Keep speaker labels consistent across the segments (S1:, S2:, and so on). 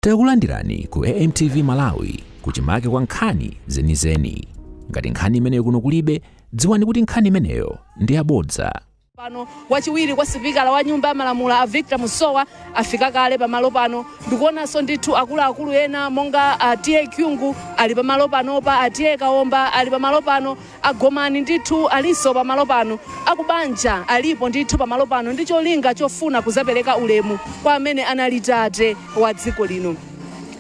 S1: Takulandirani ku AMTV Malawi, kuchimake kwa nkhani zenizeni. Ngati nkhani imeneyo kuno kulibe, dziwani kuti nkhani imeneyo ndi yabodza.
S2: Pano wachiwiri kwa sipikala wa Nyumba ya Malamulo, a Victor Musowa, afika kale pamalo pano. Ndikuonanso ndithu akuluakulu ena monga a T/A Kyungu ali pamalo panopa, a T/A Kaomba ali pamalo pano, agomani ndithu alinso pamalo pano, akubanja alipo ndithu pamalo pano ndi cholinga chofuna kuzapereka ulemu kwa amene anali tate wa dziko lino.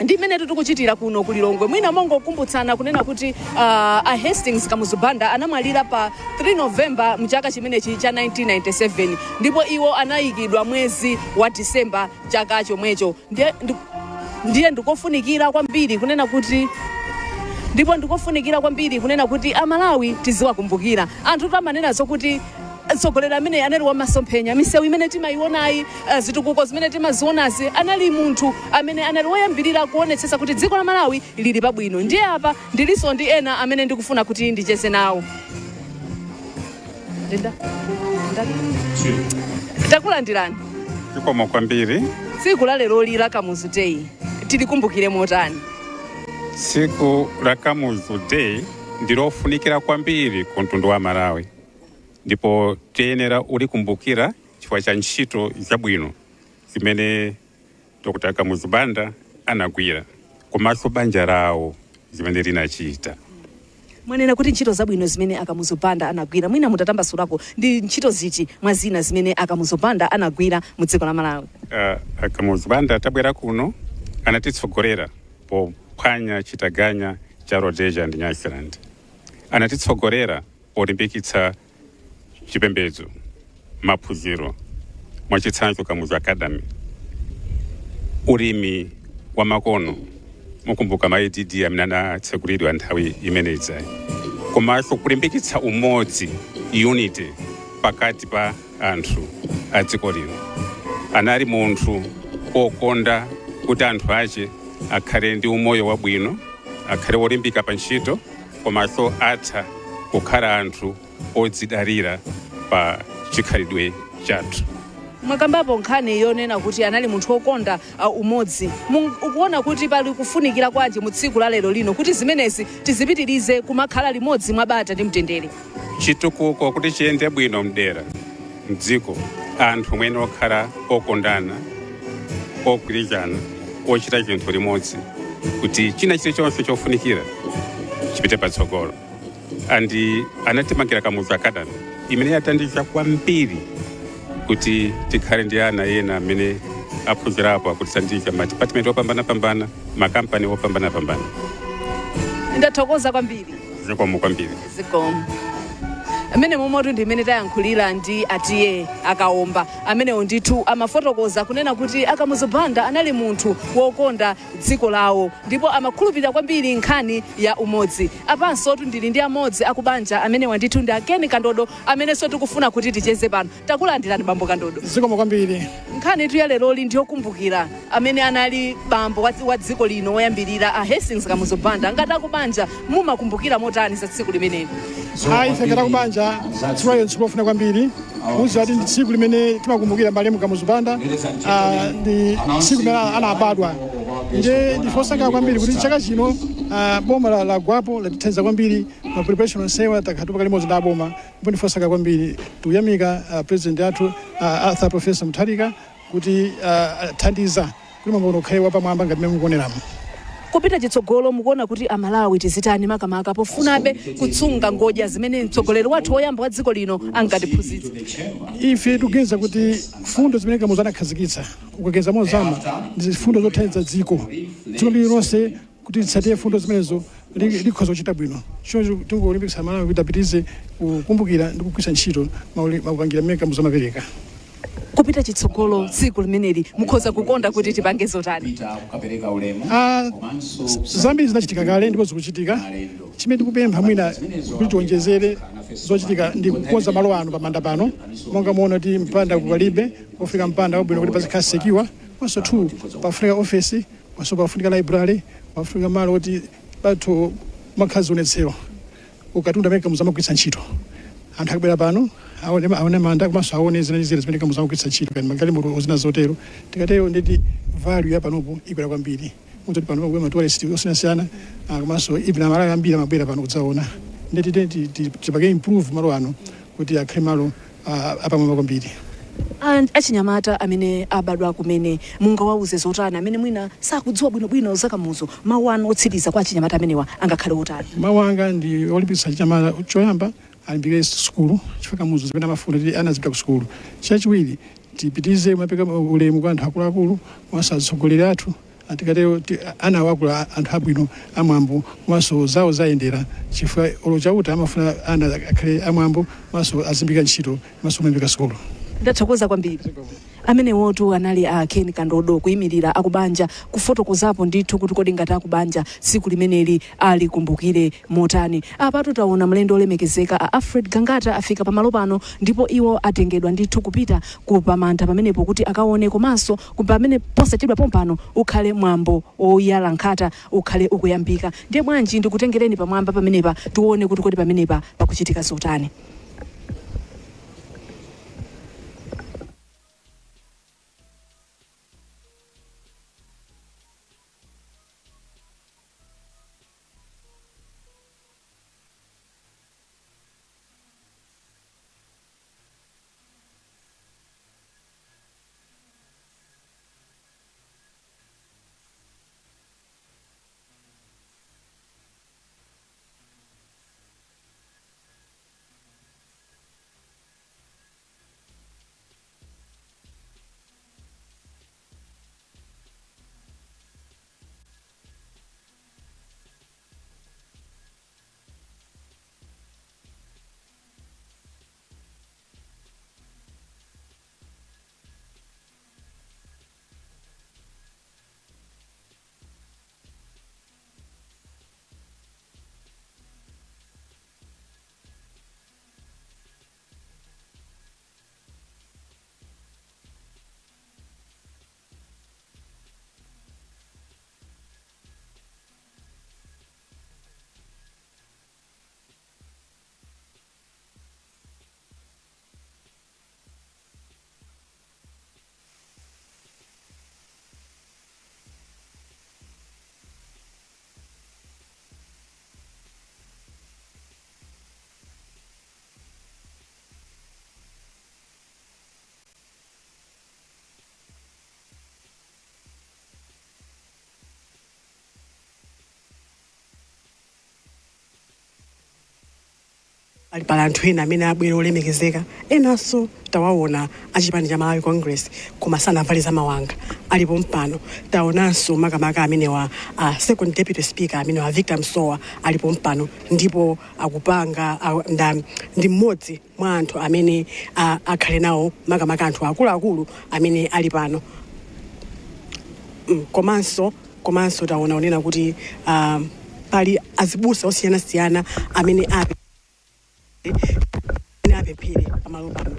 S2: Ndi mmene tikuchitira kuno ku Lilongwe. Mwina mongokumbutsana kunena kuti a Hastings Kamuzu Banda anamwalira pa 3 November mchaka chimenechi cha 1997, ndipo iwo anayikidwa mwezi wa Disemba chaka chomwecho. Ndiye ndikofunikira kwambiri kunena kuti, ndipo ndikofunikira kwambiri kunena kuti Amalawi tiziwakumbukira anthu. Tamanena zokuti mtsogoleri amene anali wamasomphenya, misewu imene timayionayi, zitukuko zimene timazionazi, anali munthu amene anali woyambirira kuonetsetsa kuti dziko la Malawi lili pabwino. Ndiye apa ndilinso ndi ena amene ndikufuna kuti ndicheze nawo. Takulandirani.
S3: Zikomo kwambiri.
S2: Tsiku la leroli la Kamuzu Day tilikumbukire motani?
S3: Tsiku la Kamuzu Day ndilofunikira kwambiri ku mtundu wa Malawi, ndipo tiyenera ulikumbukira chifukwa cha ntchito zabwino zimene Dr. Kamuzu Banda anagwira, komanso banja lawo zimene linachita.
S2: Mwanena kuti ntchito zabwino zimene Akamuzu Banda anagwira. Mwina mutatambasulako, ndi ntchito ziti mwa zina zimene Akamuzu Banda anagwira mu dziko la Malawi?
S3: Akamuzu Banda atabwera kuno anatitsogolera pophwanya chitaganya cha Rhodesia ndi Nyasaland, anatitsogolera polimbikitsa chipembedzo, maphunziro, mwachitsanzo Kamuzu Academy, ulimi wa makono, mukumbuka ma ADD amene anatsekulidwa nthawi imeneyi, komanso kulimbikitsa umodzi, unity, pakati pa anthu a dziko lino. Anali munthu okonda kuti anthu ache akhale ndi umoyo wabwino, akhale wolimbika pa ntchito, komanso atha kukhala anthu odzidalira pa chikhalidwe chathu.
S2: Mwakambapo nkhani yonena kuti anali munthu wokonda umodzi. Ukuona kuti pali kufunikira kwanji mu tsiku la lero lino kuti zimenezi tizipitirize kumakhala limodzi mwabata ndi mtendere?
S3: Chitukuko kuti chiyende bwino mdera, mdziko, anthu mwene okhala okondana, ogwirizana, ochita chinthu limodzi kuti china chilichonse chofunikira chipite patsogolo. Andi anatimangira Kamuzu Academy imene yathandiza kwambiri kuti tikhale ndi ana ena amene aphunzirapo akutithandiza ma department opambanapambana, makampani opambanapambana.
S2: Ndathokoza kwambiri.
S3: Zikomo kwambiri.
S2: Zikomo. Amene momotu ndi imene tayankhulira ndi a T/A Akaomba, amenewo ndithu amafotokoza kunena kuti Akamuzu Banda anali munthu wokonda dziko lawo ndipo amakhulupirira kwambiri nkhani ya umodzi. Apanso ndili ndi amodzi akubanja amenewa ndithu ndi Akeni Kandodo, amenenso tikufuna kuti ticheze pano. Takulandirani, bambo Kandodo.
S4: Zikomo kwambiri.
S2: Nkhani itu ya leroli ndiyokumbukira amene anali bambo wa dziko lino woyambirira, a Hastings Kamuzu Banda. Ngati akubanja, mumakumbukira motani za tsiku limeneli?
S4: Ayi, ife ngati akubanja, tsiku layo tsiku lofuna kwambiri kudziwa kuti ndi tsiku limene timakumbukira malemu Kamuzu Banda. Ndi tsiku limene anabadwa. Nje ndife osangalala kwambiri kuti chaka chino boma lagwapo, latithandiza kwambiri ma preparation onsewa, takhala tupaka limodzi ndi aboma, ndipo ndife osangalala kwambiri. Tikuyamika president athu, Arthur Professor Mutharika, kuti athandiza kuti mwambo uno ukhale wapamwamba ngati mmene mukuoneramo.
S2: Kupita chitsogolo, mukuona kuti Amalawi tizitani makamaka pofunabe kutsunga ngodya zimene mtsogoleri wathu woyamba wa dziko lino ankatiphunzitsa?
S4: Ife tikuganiza kuti fundo zimene Kamuzu anakhazikitsa, ukaganiza mozama, ndi fundo zothandiza dziko. Dziko lililonse kuti litsatire fundo zimenezo likhoza kuchita bwino. Choncho tingolimbikitsa Malawi kuti apitirize kukumbukira ndi kugwiritsa ntchito maupangiro amene Kamuzu amapereka.
S2: Kupita chitsogolo, tsiku limeneli mukhoza kukonda kuti tipange zotani?
S4: Ah, zambiri zinachitika kale ndipo zikuchitika. Chimene tikupempha mwina kuti tiwonjezere zochitika ndi kukonza malo ano pamanda pano. Monga muona kuti mpanda palibe pofika, mpanda wabwino kuti pazikhala secure. Also two, pafunika office, also pafunika library, pafunika malo oti pathu makhala zionetsero, ukatundu amene Kamuzu amagwiritsa ntchito. Anthu akubwera pano aone manda komanso aone zina ndi zina zimene Kamuzu akugwiritsa ntchito, kani magalimoto, zina zotero. Tikatero nditi value ya panopo ikwera kwambiri. Muzoti pano pakuya ma tourist osiyanasiyana, komanso even Amalawi ambiri amabwera pano kudzaona. Ndeti tipange improve malo ano kuti akhale malo apamwamba kwambiri.
S2: Achinyamata amene abadwa kumene, mungawauze zotani, amene mwina sakudziwa bwinobwino za Kamuzu? Mawu anu otsiriza kwa achinyamata amenewa angakhale otani?
S4: Mawu anga ndi olimbikitsa achinyamata. Choyamba, alimbikire sukulu, chifukwa Kamuzu zimene amafuna kuti ana azipita ku sukulu. Chachiwiri, tipitize kumapereka ulemu kwa anthu akuluakulu komanso atsogoleri athu. Tikatero ana awakula anthu abwino, amwambo, komanso zawo zayendera, chifukwa olo Chauta amafuna ana akhale amwambo komanso azimbika ntchito komanso kulimbika sukulu.
S2: Ndathokoza kwambiri. Amenewotu anali a Ken Kandodo kuyimirira akubanja, kufotokozapo ndithu kuti kodi ngati akubanja tsiku limeneli alikumbukire motani. Apatu taona mlendo olemekezeka a Alfred Gangata afika pamalo pano, ndipo iwo atengedwa ndithu kupita ku pamanda pamenepo kuti akaone, komanso pamene posachedwa pompano ukhale mwambo oyala nkhata ukhale ukuyambika. Ndiye bwanji ndikutengereni pamwamba pamenepa, tione kuti kodi pamenepa pakuchitika zotani.
S5: Pali pali anthu ena amene abwera olemekezeka, enanso tawaona achipani cha Malawi Congress koma sanavale zamawanga, alipo mpano. Taonanso makamaka amenewa second deputy speaker amenewa Victor Msowa alipo mpano, ndipo akupanga ndi mmodzi mwa anthu amene akhale nawo, makamaka anthu akuluakulu amene ali pano. Komanso taona onena kuti pali azibusa osiyanasiyana amene apemphere pamalo pano.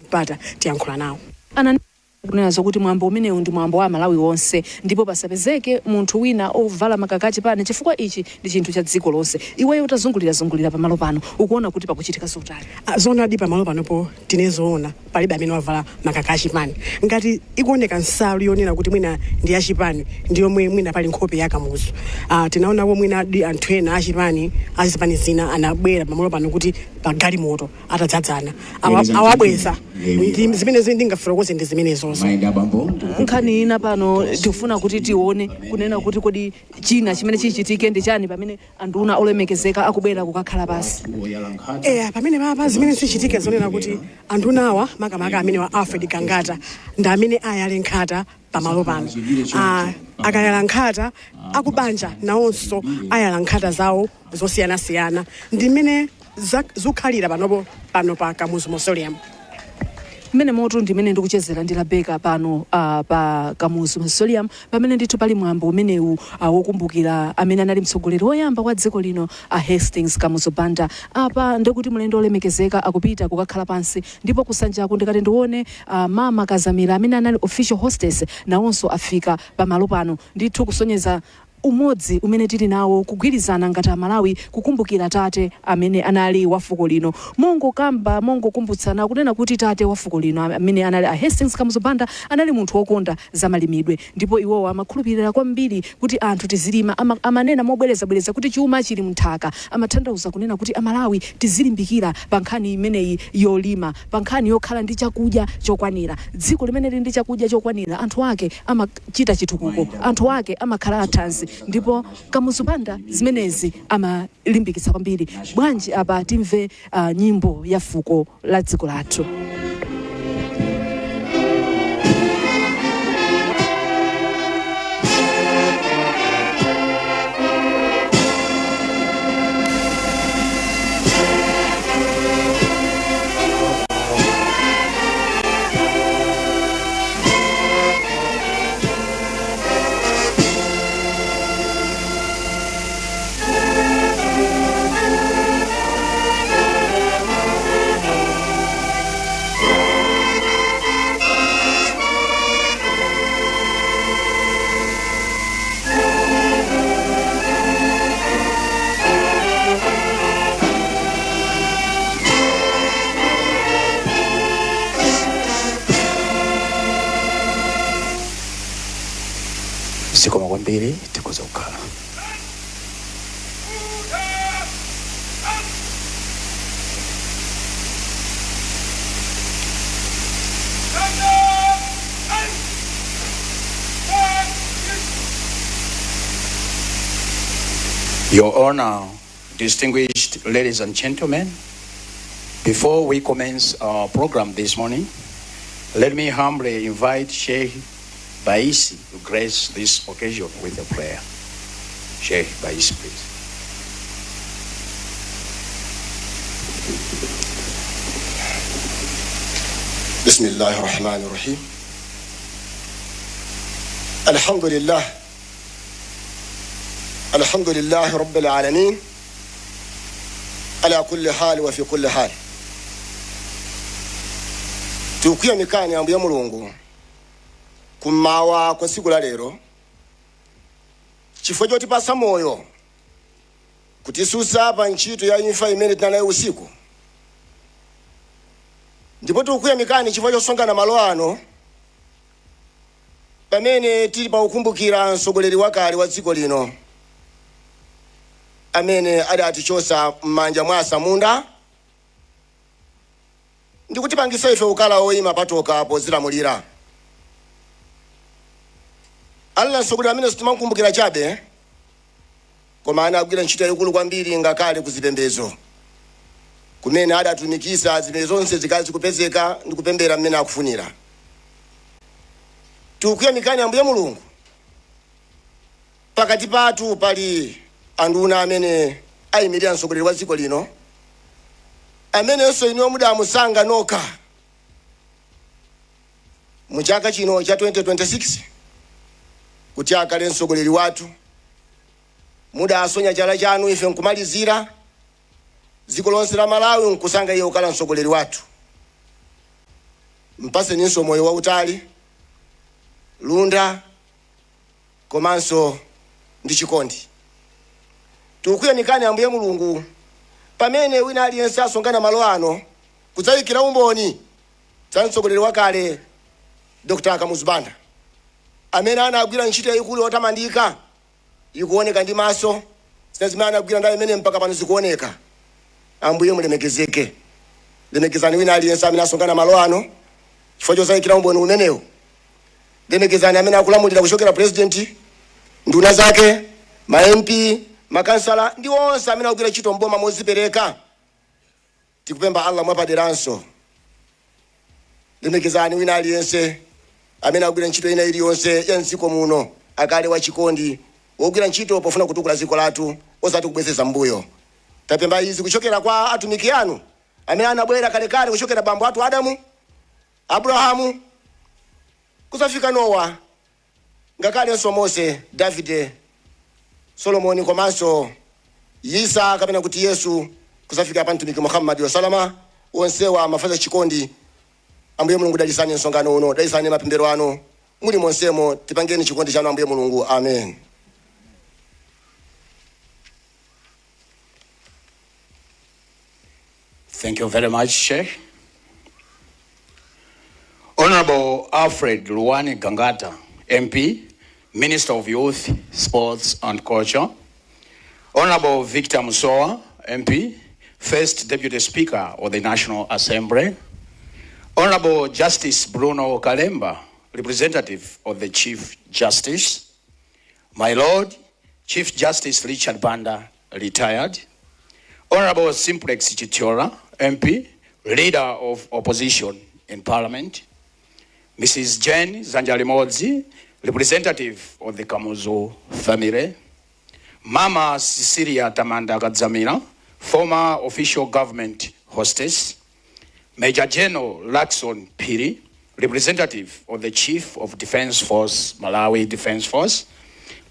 S5: Mpata tiyankhula nawo.
S2: Ana kunena zokuti mwambo umenewu ndi mwambo wa Malawi wonse, ndipo pasapezeke munthu wina ovala makaka achipani, chifukwa ichi ndi chinthu cha dziko lonse. Iweyo utazungulirazungulira pamalo pano, ukuona kuti pakuchitika zotani?
S5: Ah, zoonadi, pamalo panopo tinezoona palibe amene wavala makaka achipani. Ngati ikuoneka nsalu yonena kuti mwina ndi achipani, ndi yomwe mwina pali nkhope ya Kamuzu. Tinaonako mwina di anthu ena achipani, azipani zina anabwera pamalo pano kuti pa galimoto atadzadzana, awabweza. Ndi zimene zili ndingafotokoze ndi zimenezozo.
S2: Nkhani ina pano tikufuna kuti tione kunena kuti kodi china chimene chichitike ndi chani pamene anduna olemekezeka akubwera kukakhala pasi?
S5: Eya, pamene papa zimene zichitike zonena kuti andunawa, makamaka amene wa Alfred Gangata, ndi amene ayale nkhata pamalo pano. Akayala nkhata, akubanja nawonso ayala nkhata zawo zosiyanasiyana. Ndi mmene zikukhalira panopo pano pa Kamuzu Mausoleum.
S2: Mmene motu ndimene ndikuchezera ndi Rabeka pano pa Kamuzu Mausoleum, pamene ndithu pali mwambo umenewu wokumbukira amene anali mtsogoleri woyamba wa dziko lino, Hastings Kamuzu Banda. Apa ndikuti mlendo olemekezeka akupita kukakhala pansi, ndipo kusanjaku ndikati ndione Mama Kazamira amene anali official hostess nawonso afika pamalo pano, ndithu kusonyeza umodzi umene tili nawo, kugwirizana ngati Amalawi, kukumbukira tate amene anali wa fuko lino. Mongokamba, mongokumbutsana kunena kuti tate wa fuko lino amene anali a Hastings Kamuzu Banda anali munthu wokonda zamalimidwe, ndipo iwowo amakhulupirira kwambiri kuti anthu tizilima. Amanena mobwerezabwereza kuti chuma chili mnthaka. Amatanthauza kunena kuti Amalawi tizilimbikira pa nkhani imeneyi yolima, pa nkhani yokhala ndi chakudya chokwanira. Dziko limene lili ndi chakudya chokwanira, anthu ake amachita chitukuko, anthu ake amakhala athanzi, ndipo Kamuzu Banda zimenezi amalimbikitsa kwambiri. Bwanji apa timve nyimbo ya fuko la dziko lathu.
S6: Zikomo kwambiri, tikhoza kukhala. Your Honor, distinguished ladies and gentlemen, before we commence our program this morning, let me humbly invite Sheikh Baisi to grace this occasion with a prayer. Sheikh Baisi, please.
S7: بسم الله الرحمن الرحيم. الحمد لله، الحمد لله رب العالمين على كل حال وفي كل حال. Tikuyamikani Ambuye Mulungu kummawa kwa tsiku la lero chifukwa chotipasa moyo, kutisusa pa ntchito ya imfa imene tinanayo usiku, ndipo tikuyamikani chifukwa chosonkhana malo ano pamene tili pakukumbukira mtsogoleri wakale wa dziko lino amene adatichosa m'manja mwa asamunda ndi kutipangisa ife kukhala oyima patoka pozilamulira. Allah, mtsogoleri amene sitimakumbukira chabe, koma anagwira ntchito yayikulu kwambiri ngakhale kuzipembedzo kumene adatumikisa zipembedzo zonse zikali zikupezeka ndi kupembera mmene akufunira. Tikuyamikani Ambuye Mulungu, pakati pathu pali anduna amene ayimirira mtsogoleri wa dziko lino, amenenso inuyo mudamusankha nokha mu chaka chino cha 2026 kuti akhale mtsogoleri wathu. Mudasonya chala chanu, ife nkumalizira, dziko lonse la Malawi nkusankha iye kukhala mtsogoleri wathu. Mpaseninso moyo wautali, luntha komanso ndi chikondi. Tikukuyamikani Ambuye Mulungu pamene wina aliyense asonkhana malo ano kudzayikira umboni za mtsogoleri wakale Dr Kamuzu Banda amene anagwira ntchito yayikulu yotamandika, ikuoneka ndi maso. Zina zimene anagwira ndayo imene mpaka pano zikuoneka. Ambuye mulemekezeke. Lemekezani wina aliyense amene asonkhana malo ano chifukwa chozayikira umboni umenewu. Lemekezani amene akulamulira, kuchokera president, nduna zake, ma MP, makansala ndi onse amene akugwira ntchito mboma mozipereka. Tikupempha Allah mwapaderanso, lemekezani wina aliyense amene akugwira ntchito ina iliyonse ya mdziko muno, akale wachikondi, wogwira ntchito pofuna kutukula dziko lathu, osati kubwezeza mbuyo. Tapempha izi kuchokera kwa atumiki anu amene anabwera kalekale, kuchokera bambo athu Adamu. Abrahamu kuzafika Nowa, ngakhalenso Mose, Davide, Solomoni komanso Isa kapena kuti Yesu, kuzafika pa mtumiki Muhammadi wasalama, onsewa amafaza chikondi. Ambuye Mulungu, dalisani msonkhano uno, dalisani mapemphero anu muli monsemo, tipangeni chikondi chanu, Ambuye Mulungu. Amen.
S6: Thank you very much, Sheikh. Honorable Alfred Luwani Gangata, MP, Minister of Youth, Sports and Culture. Honorable Victor Musowa, MP, First Deputy Speaker of the National Assembly. Honorable Justice Bruno Kalemba, representative of the Chief Justice. My Lord, Chief Justice Richard Banda, retired. Honorable Simplex Chithyola, MP, Leader of Opposition in Parliament. Mrs. Jane Zanjalimodzi, representative of the Kamuzu family. Mama Cecilia Tamanda Kadzamira, former official government hostess. Major General Lakson Phiri, representative of the Chief of Defense Force, Malawi Defense Force.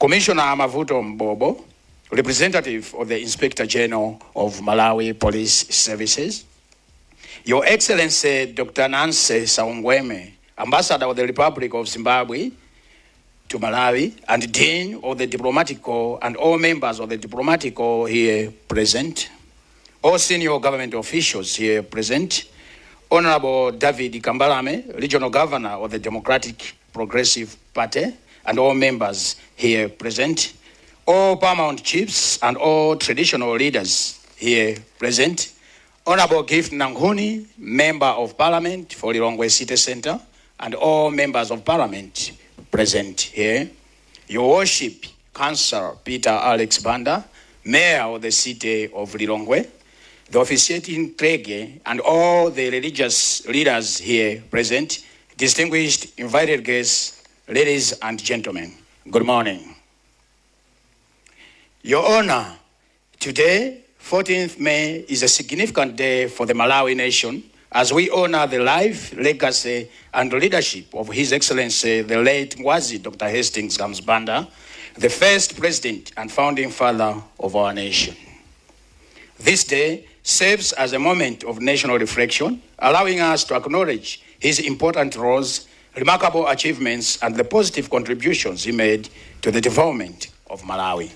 S6: Commissioner Mavuto Mbobo, representative of the Inspector General of Malawi Police Services. Your Excellency Dr. Nancy Saungweme, Ambassador of the Republic of Zimbabwe to Malawi and Dean of the Diplomatic Corps, and all members of the Diplomatic Corps here present, all senior government officials here present, Honorable David Kambalame, Regional Governor of the Democratic Progressive Party, and all members here present, all paramount chiefs and all traditional leaders here present, Honorable Gift Nankhuni, Member of Parliament for Lilongwe City Center, and all members of Parliament present here, Your Worship, Councillor Peter Alex Banda, Mayor of the City of Lilongwe, the officiating clergy, and all the religious leaders here present, distinguished invited guests, ladies and gentlemen, good morning. Your Honor, today, 14th May, is a significant day for the Malawi nation as we honor the life, legacy, and leadership of His Excellency, the late Ngwazi Dr. Hastings Kamuzu Banda, the first president and founding father of our nation. This day serves as a moment of national reflection, allowing us to acknowledge his important roles, remarkable achievements, and the positive contributions he made to the development of Malawi.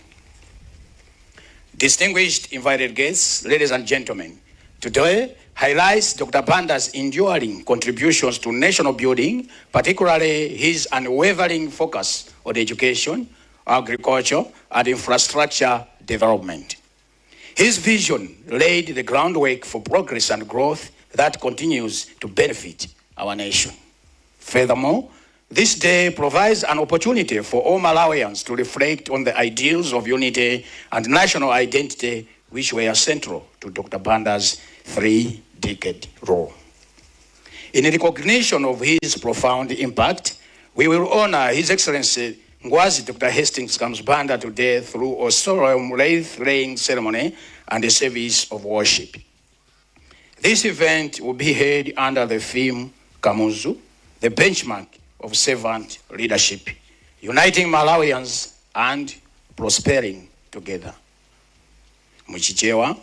S6: Distinguished invited guests, ladies and gentlemen, today highlights Dr. Banda's enduring contributions to national building, particularly his unwavering focus on education, agriculture, and infrastructure development. His vision laid the groundwork for progress and growth that continues to benefit our nation. Furthermore, this day provides an opportunity for all Malawians to reflect on the ideals of unity and national identity which were central to Dr. Banda's 3-decade role. In recognition of his profound impact, we will honor His Excellency Ngwazi Dr. Hastings Kamuzu Banda today through a solemn wreath-laying ceremony and a service of worship. This event will be held under the theme Kamuzu, the benchmark of servant leadership, uniting Malawians and prospering together. Muchichewa,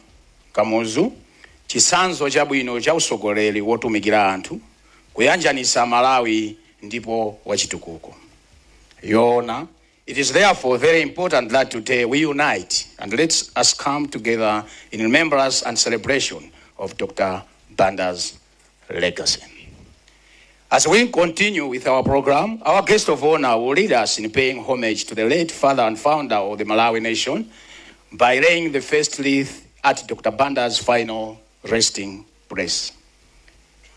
S6: Kamuzu, chitsanzo chabwino cha usogoleri wotumikira anthu, kuyanjanisa Malawi ndipo wachitukuko. Your Honor, it is therefore very important that today we unite and let us come together in remembrance and celebration of Dr. Banda's legacy. As we continue with our program, our guest of honor will lead us in paying homage to the late father and founder of the Malawi nation by laying the first wreath at Dr. Banda's final resting place.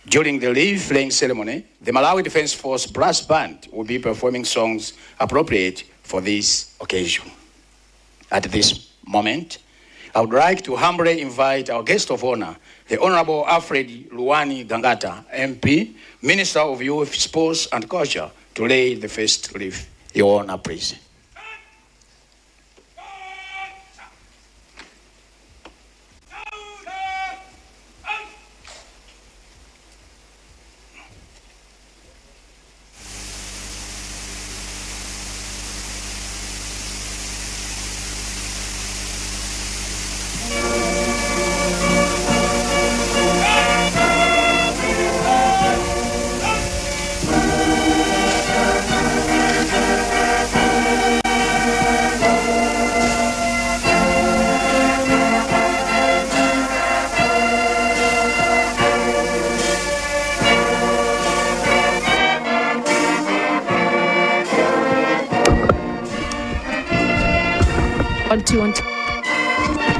S6: During the wreath laying ceremony, the Malawi Defense Force Brass Band will be performing songs appropriate for this occasion. At this moment, I would like to humbly invite our guest of honor, the Honorable Alfred Luwani Gangata, MP, Minister of Youth, Sports and Culture, to lay the first wreath. Your Honor, please.
S2: 2, 1, 2.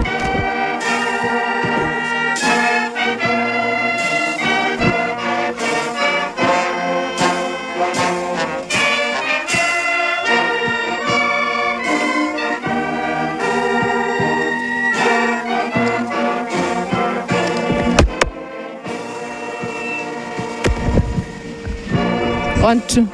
S2: One, two.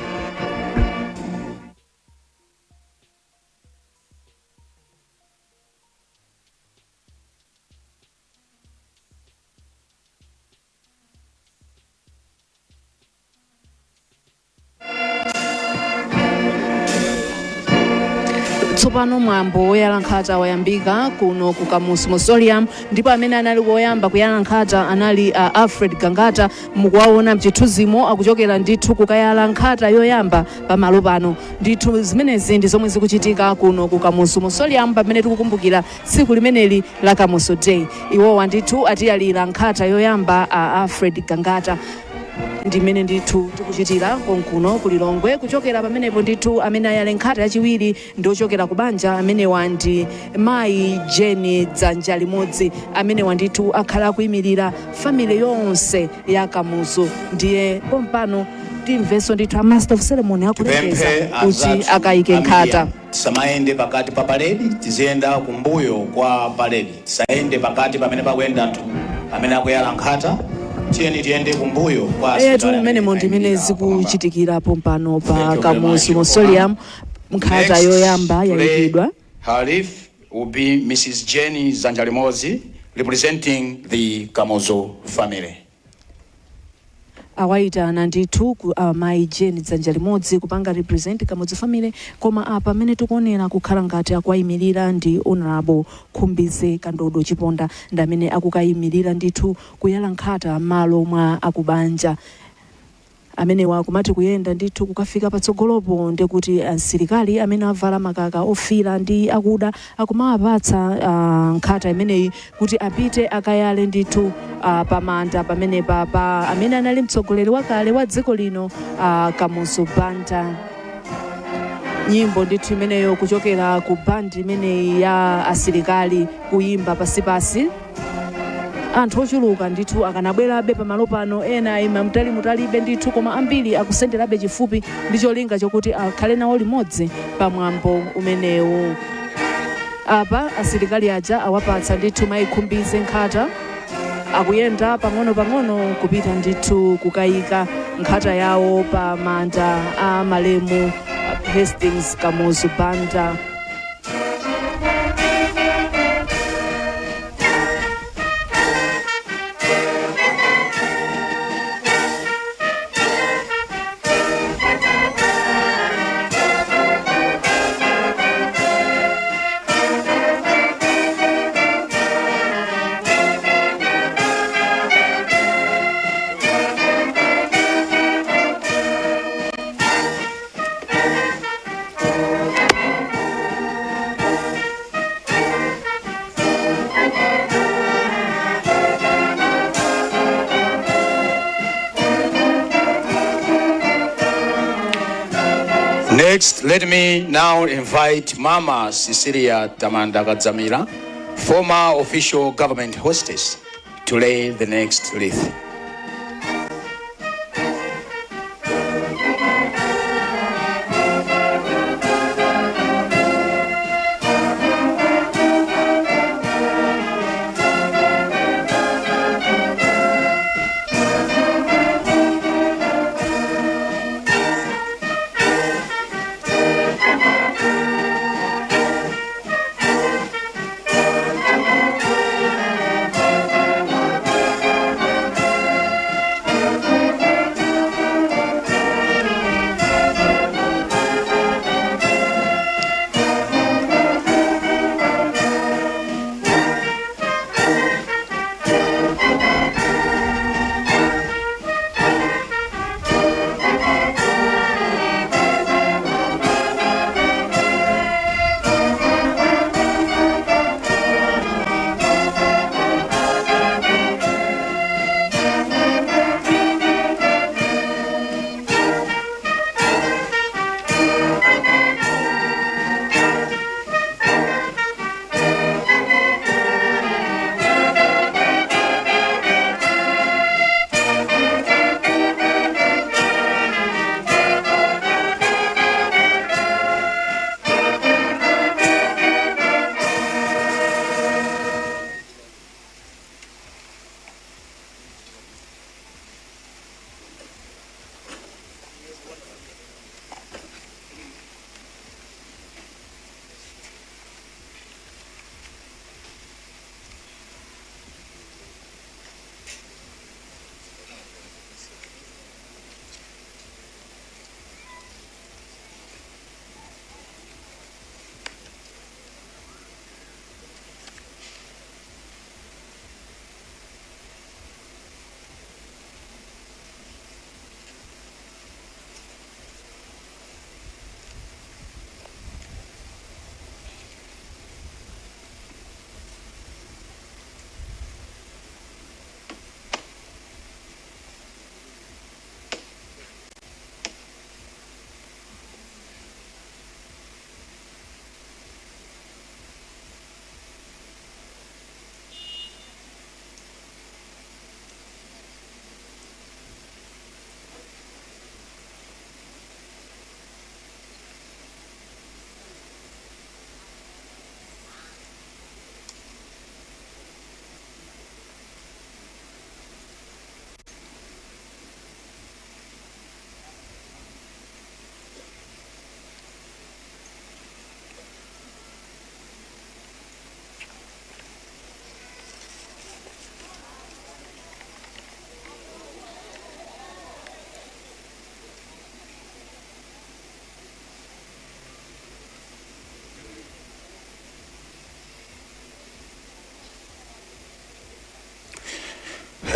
S2: Tsopano mwambo woyala nkhata wayambika kuno ku Kamuzu Mausoleum, ndipo amene anali woyamba kuyala nkhata anali Alfred Gangata. Mukuwaona mchithunzimo akuchokera ndithu kukayala nkhata yoyamba pamalo pano. Ndithu zimenezi ndi zomwe zikuchitika kuno ku Kamuzu Mausoleum pamene tikukumbukira tsiku limeneli la Kamuzu Day. Iwowa ndithu atiyalira nkhata yoyamba a Alfred Gangata. Ndimene ndithu tikuchitira konkuno ku Lilongwe. Kuchokera pamenepo ndithu amene ayale nkhata yachiwiri ndi ochokera ku banja. Amenewa ndi mayi Jeni Dzanja Limodzi. Amenewa ndithu akhala akuyimirira family yonse ya Kamuzu. Ndiye pompano timvenso ndithu a master of ceremony akulengeza
S6: Tipemphe
S2: kuti
S6: anzathu
S2: akayike
S6: a
S2: nkhata.
S6: media, tisamayende pakati pa paredi, tiziyenda kumbuyo kwa paredi. Tisayende pakati pamene pakuyenda anthu amene akuyala nkhata. Tiyeni tiyende kumbuyo kwa
S2: Etu
S6: asilikali
S2: mmenemo
S6: amene
S2: ndimene
S6: ayimirira pamwamba.
S2: zikuchitikira pompano pa
S6: Thank you very
S2: Kamuzu
S6: much.
S2: Mausoleum. Nkhata
S6: Next,
S2: yoyamba
S6: to lay
S2: yayikidwa.
S6: her wreath will be Mrs. Jenny Zanjalimozi, representing the Kamuzu family.
S2: Awayitana ndithu ku mayi Jeni Dzanja Limodzi kupanga represent Kamuzu family, koma apa amene tikuonera kukhala ngati akuwayimirira ndi Honorable Khumbize Kandodo Chiponda, ndi amene akukayimirira ndithu kuyala nkhata m'malo mwa akubanja amenewa. Akumati kuyenda ndithu kukafika patsogolopo, ndikuti asilikali amene avala makaka ofira ndi akuda akumawapatsa nkhata imeneyi kuti apite akayale ndithu pamanda pamenepa pa amene anali mtsogoleri wakale wa dziko lino, Kamuzu Banda. Nyimbo ndithu imeneyo kuchokera ku bandi imeneyi ya asilikali kuyimba pasipasi. Anthu ochuluka ndithu akanabwerabe pamalo pano. Ena ayima mtali mutalibe ndithu, koma ambiri akusenderabe chifupi ndi cholinga chokuti akhale nawo limodzi pamwambo umenewu. Apa asilikali aja awapatsa ndithu mayi Khumbize nkhata. Akuyenda pang'ono-pang'ono kupita ndithu kukayika nkhata yawo pa manda a malemu Hastings Kamuzu Banda.
S6: Next, let me now invite Mama Cecilia Tamanda Kadzamira, former official government hostess, to lay the next wreath.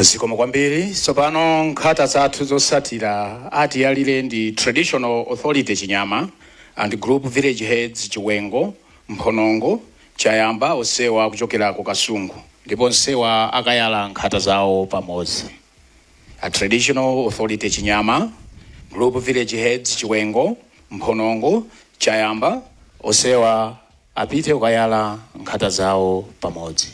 S6: Zikomo kwambiri. Tsopano nkhata zathu zotsatira atiyalire ndi Traditional Authority Chinyama and Group Village Heads Chiwengo, Mphonongo, Chayamba, onsewa kuchokera ku Kasungu, ndipo onsewa akayala nkhata zawo pamodzi. A Traditional Authority Chinyama, Group Village Heads Chiwengo, Mphonongo, Chayamba, onsewa apite kukayala nkhata zawo pamodzi.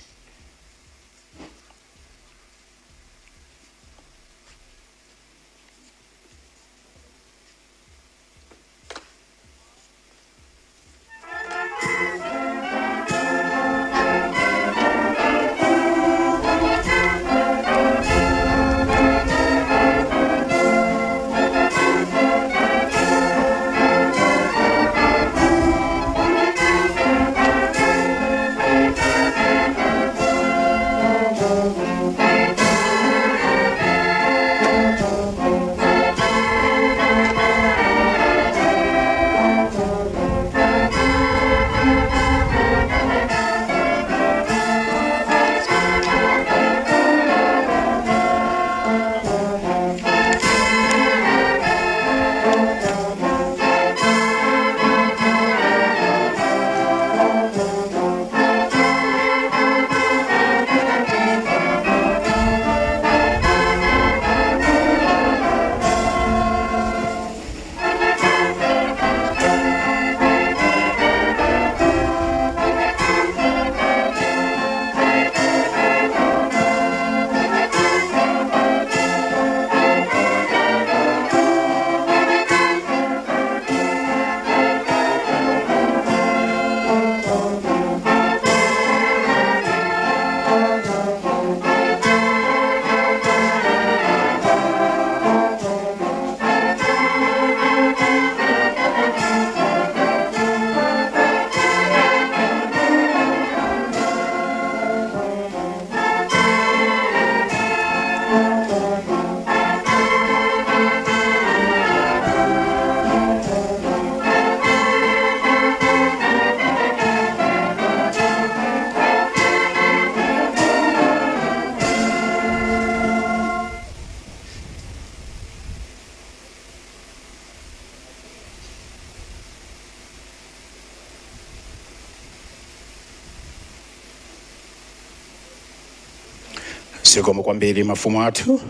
S6: Zikomo kwambiri mafumu athu.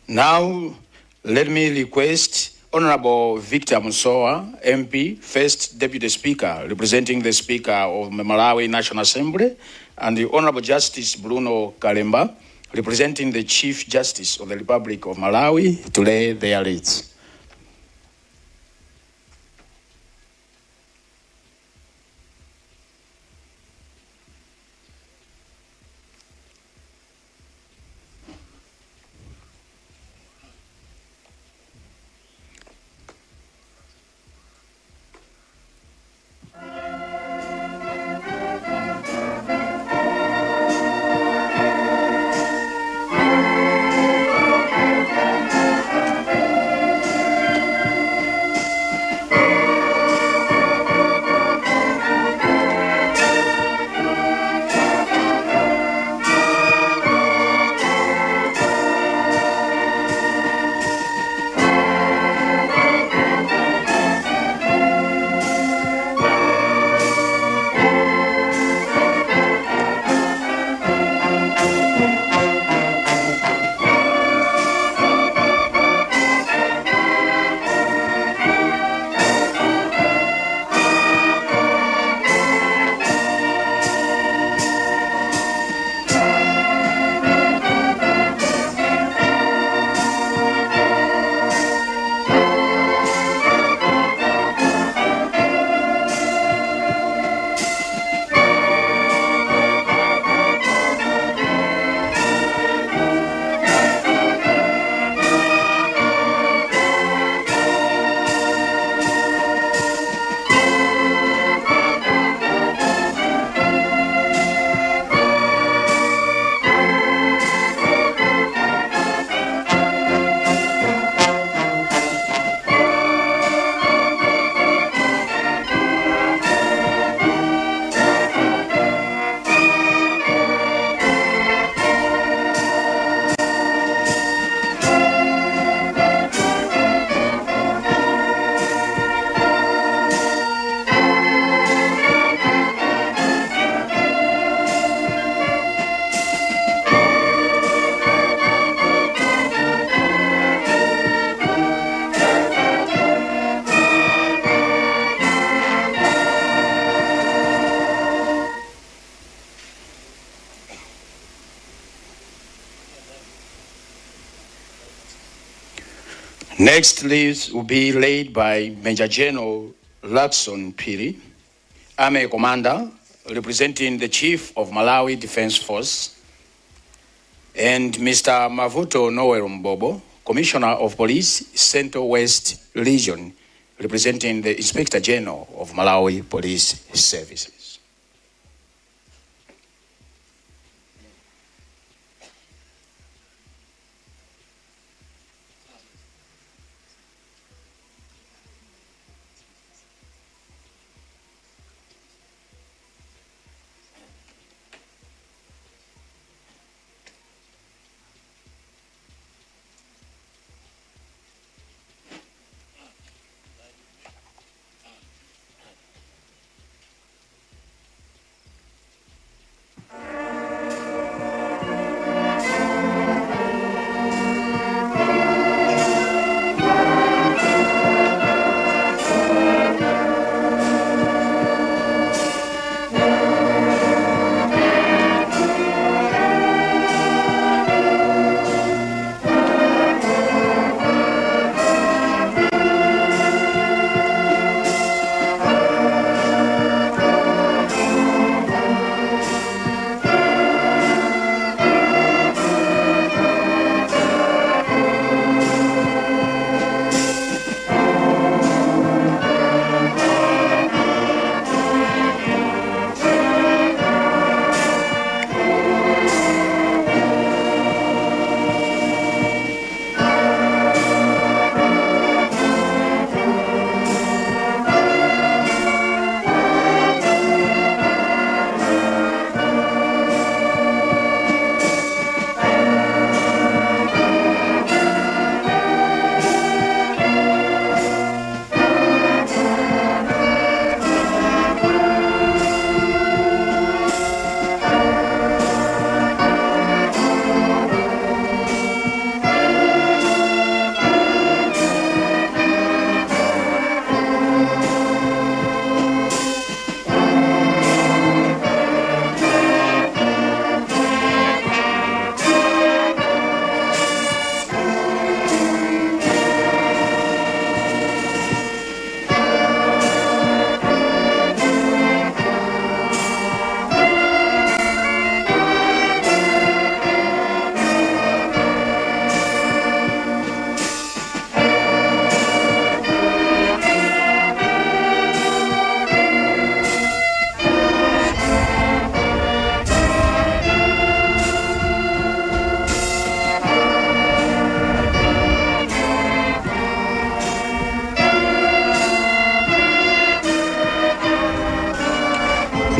S6: Now let me request Honorable Victor Musowa, MP, First Deputy Speaker, representing the Speaker of the Malawi National Assembly, and the Honorable Justice Bruno Kalemba, representing the Chief Justice of the Republic of Malawi, to lay their wreaths. Next leaves will be laid by Major General Luckson Phiri, Army Commander, representing the Chief of Malawi Defense Force, and Mr. Mavuto Noel Mbobo, Commissioner of Police, Central West Region, representing the Inspector General of Malawi Police Services.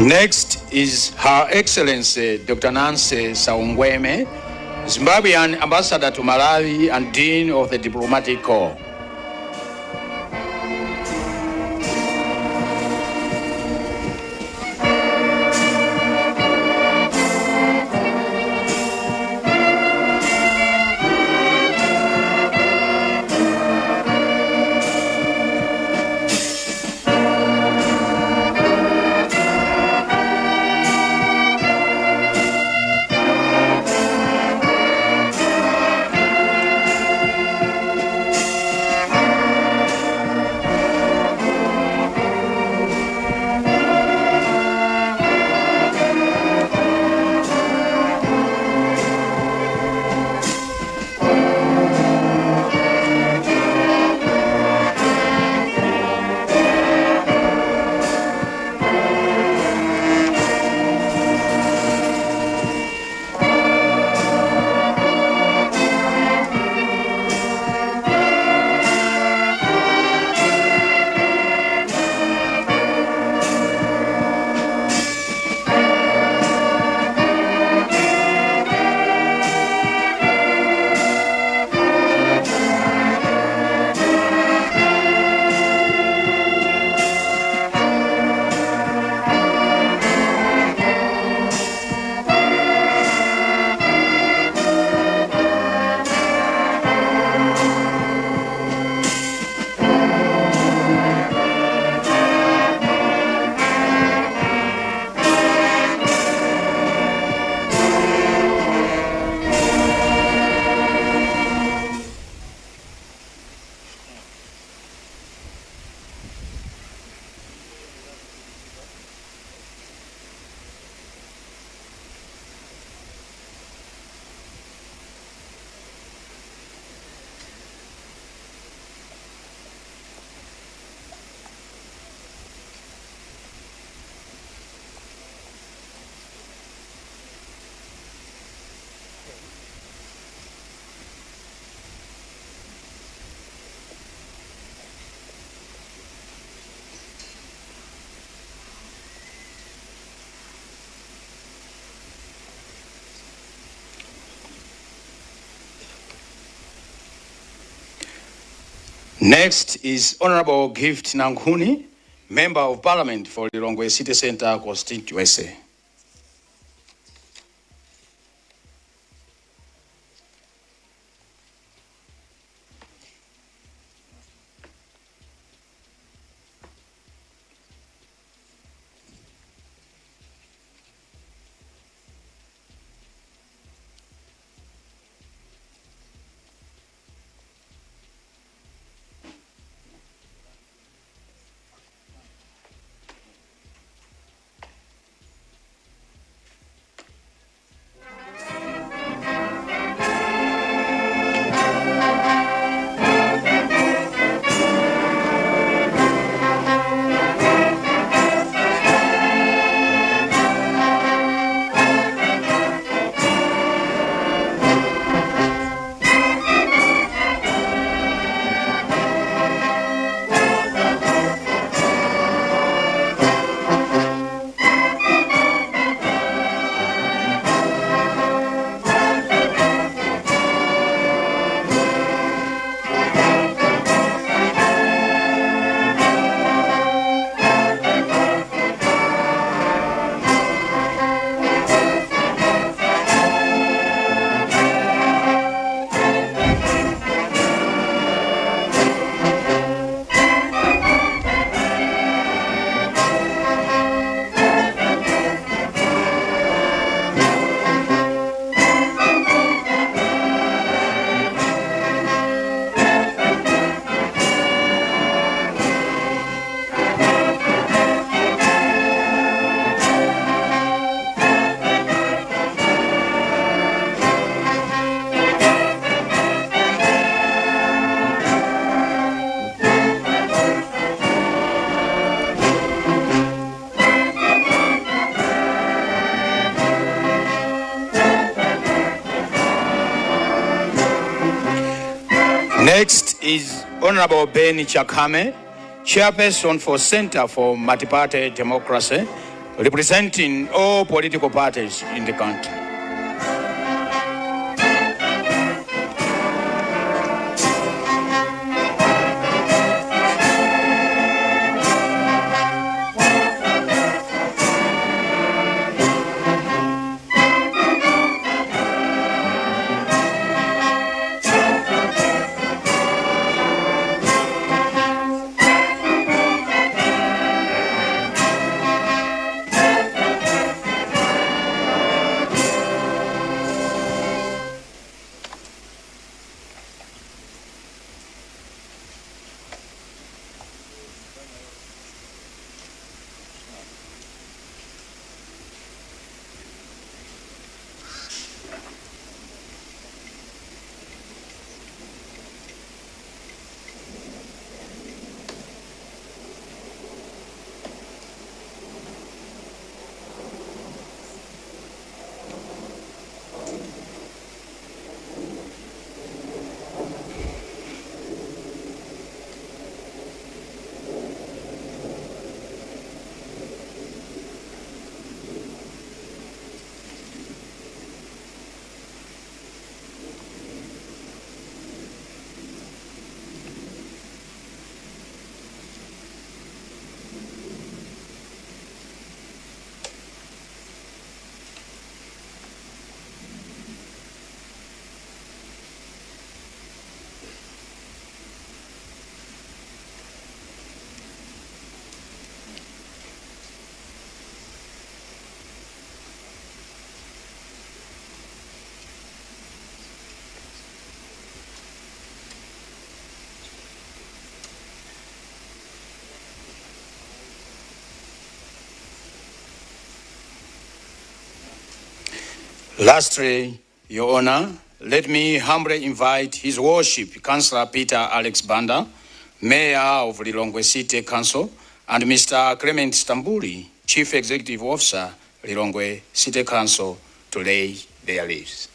S6: Next is Her Excellency Dr. Nancy Saungweme, Zimbabwean Ambassador to Malawi and Dean of the Diplomatic Corps. Next is Honorable Gift Nankhuni, Member of Parliament for Lilongwe City Center constituency. Next is Honorable Ben Chakame, Chairperson for Center for Multiparty Democracy, representing all political parties in the country. Lastly, Your Honor, let me humbly invite His Worship Councillor Peter Alex Banda, Mayor of Lilongwe City Council, and Mr. Clement Stambuli, Chief Executive Officer, Lilongwe City Council, to lay their leaves.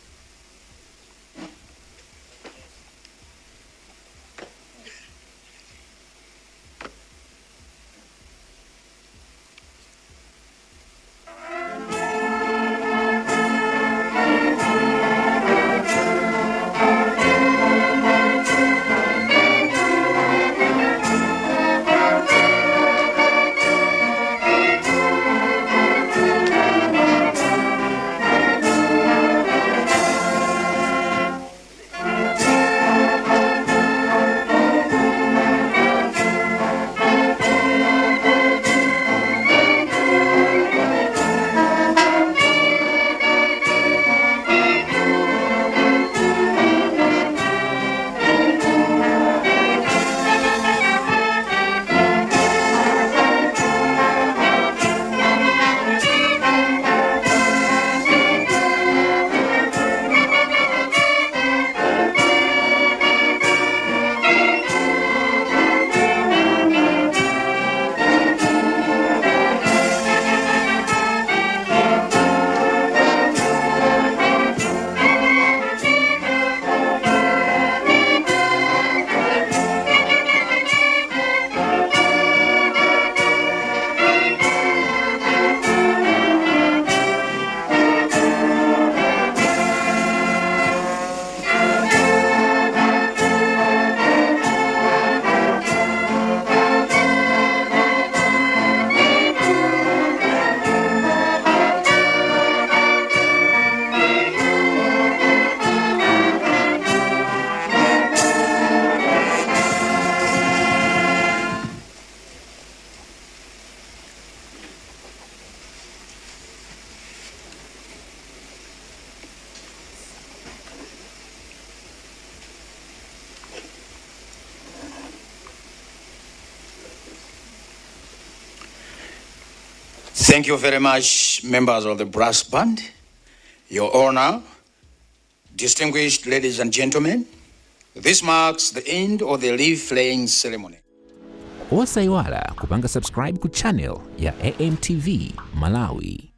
S6: Thank you very much, members of the brass band. Your Honor, distinguished ladies and gentlemen, this marks the end of the wreath laying ceremony.
S1: Osayiwala kupanga subscribe ku channel ya AMTV Malawi.